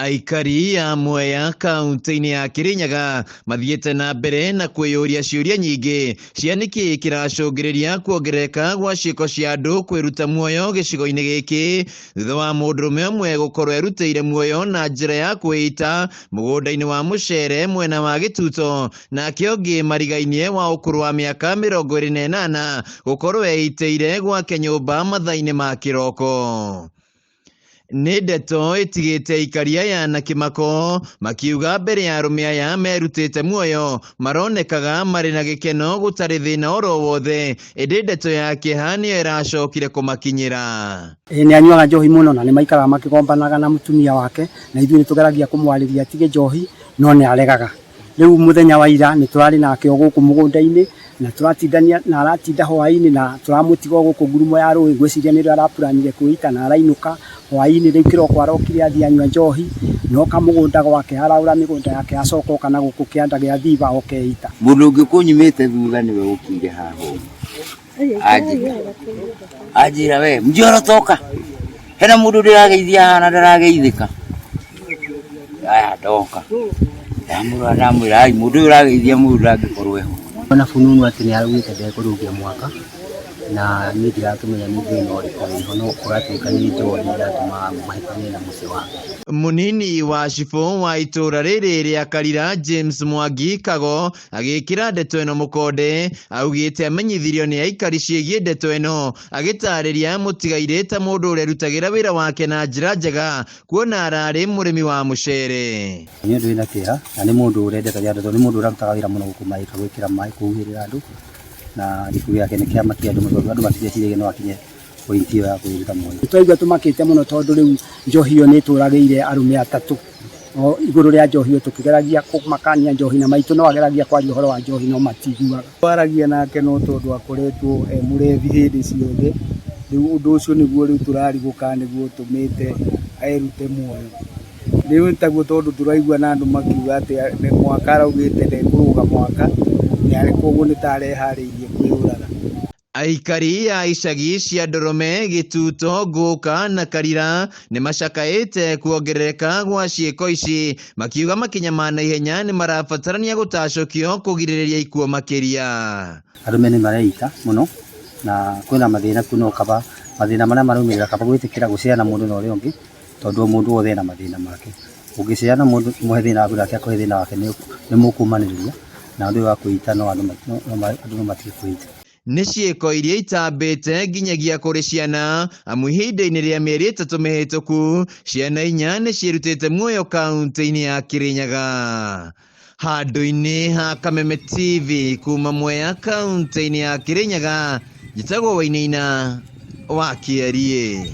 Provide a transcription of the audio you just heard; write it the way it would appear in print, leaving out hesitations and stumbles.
Aikari a Mwea kaunti-inĩ ya Kirinyaga mathiĩte na mbere na kwĩyũria ciũria nyingĩ cia nĩkĩ kĩracũngĩrĩria kuongerereka gwa ciĩko cia andũ kwĩruta muoyo gĩcigo-inĩ gĩkĩ thutha wa mũndũrũme ũmwe gũkorwo erutĩire muoyo na njĩra ya kwĩita mũgũnda-inĩ wa mũcere mwena wa Gĩtuto, nake ũngĩ marigainie wa ũkũrũ wa mĩaka 28 gũkorwo eitĩire gwake nyũmba mathaa-inĩ ma kĩroko. Nĩ ndeto ĩtigĩte aikari aya na kĩmako makiuga mbere ya arũme aya merutĩte muoyo maronekaga marĩ na gĩkeno gũtarĩ thĩna oro wothe, ĩndĩ ndeto ya kĩeha nĩyo ĩracokire kũmakinyĩra. Ĩĩ nĩ anyuaga njohi mũno na nĩ maikaraga makĩgombanaga na mũtumia wake, na ithuĩ nĩ tũgeragia kũmwarĩria atige njohi no nĩ aregaga. Rĩu mũthenya wa ira nĩ tũrarĩ nake o gũkũ mũgũnda-inĩ na tũratindania na aratinda hwaĩ-inĩ na tũramũtiga o gũkũ ngurumo ya rũĩ, ngwĩciria nĩrĩo arapuranire kwĩita na arainũka hwaĩ-inĩ. Rĩu kĩroko arokire athiĩ anyua njohi na oka mũgũnda gwake araũra mĩgũnda yake acoka oka na gũkũ kĩanda gĩa Thiba oka eita. Mũndũ ũngĩ ũkũnyumĩte thutha nĩwe ũkire haha ũguo. Anjĩta anjĩra we mjoro toka hena mũndũ ndĩrageithia haha na ndarageithĩka. Aya ndoka ndamũrora ndamwĩra ai mũndũ ũyũ ũrageithia mũndũ ndangĩkorwo eho. Ona fununu atĩ nĩ araugĩte ndekũrũgia mwaka na niĩ ndirakĩmenya nĩ thĩna ũrĩkũ wĩho no kũratuĩka nĩ njohi ĩratũma mahĩtanie na mũciĩ wake. Mũnini wa cibũ wa itũũra rĩrĩ rĩa Karira James Mwangi Kago Agĩkĩra ndeto ĩno mũkonde, augĩte amenyithirio nĩ aikari ciĩgiĩ ndeto ĩno, agĩtarĩria mũtigairĩ ta mũndũ ũrerutagĩra wĩra wake na njĩra njega kuona ararĩ mũrĩmi wa mũcere. Nĩ ũndũ wĩna kĩeha na nĩ mũndũ ũrendete andũ tondũ nĩ mũndũ ũrarutaga wĩra mũno gũkũ maĩka gwĩkĩra maĩ kũhuhĩrĩra andũ na gĩkuũ gĩake nĩ kĩamakia andũ mũno tondũ andũ matireciria no akinye point ĩyo ya kwĩruta muoyo. Twaigua tũmakĩte mũno tondũ rĩu njohi ĩyo nĩ ĩtũragĩire arũme atatũ. O igũrũ rĩa njohi ĩyo tũkĩgeragia kũmakania njohi na maitũ no ageragia kwaria ũhoro wa njohi no matiiguaga. Twaragia nake no tondũ akoretwo e mũrebi hĩndĩ ciothe, rĩu ũndũ ũcio nĩguo rĩu tũrarigwo kana nĩguo ũtũmĩte erute muoyo. Rĩu taguo tondũ tũraigua na andũ makiuga atĩ mwaka araugĩte ndekũrũga mwaka, koguo nĩ ta areharĩirie kwĩyũraga. Aikari a icagi cia Ndũrũme, Gĩtuto, Ngũka na Karira nĩmacakaĩte kuongerereka gwa ciĩko ici makiuga makinya ma naihenya nĩmarabatarania gũtacũkio kũgirĩrĩria ikuũ makĩria. Arũme nĩ mareita mũno na kwĩna mathĩna kuo no kaba mathĩna marĩa maraumĩrĩra kaba gwĩtĩkĩra gũcea na mũndũ na ũrĩa ũngĩ tondũ o mũndũ wothe ena mathĩna make. Ũngĩcea na mũndũ ũmũhe thĩna waku nake akũhe thĩna wake nĩ mũkũmanĩrĩria na ũndũ ũyũ wa kwĩita no andũ no matige kwĩita. Nĩ ciĩko iria itambĩte nginyagia kũrĩ ciana, amu ihinda-inĩ rĩa mĩeri ĩtatũ mĩhĩtũku, ciana inya nĩ ciĩrutĩte muoyo kaunti-inĩ ya Kirinyaga. Handũ-inĩ ha Kameme TV kuma Mwea kaunti-inĩ ya Kirinyaga, njĩtagwo Wainaina wa Kĩeriĩ.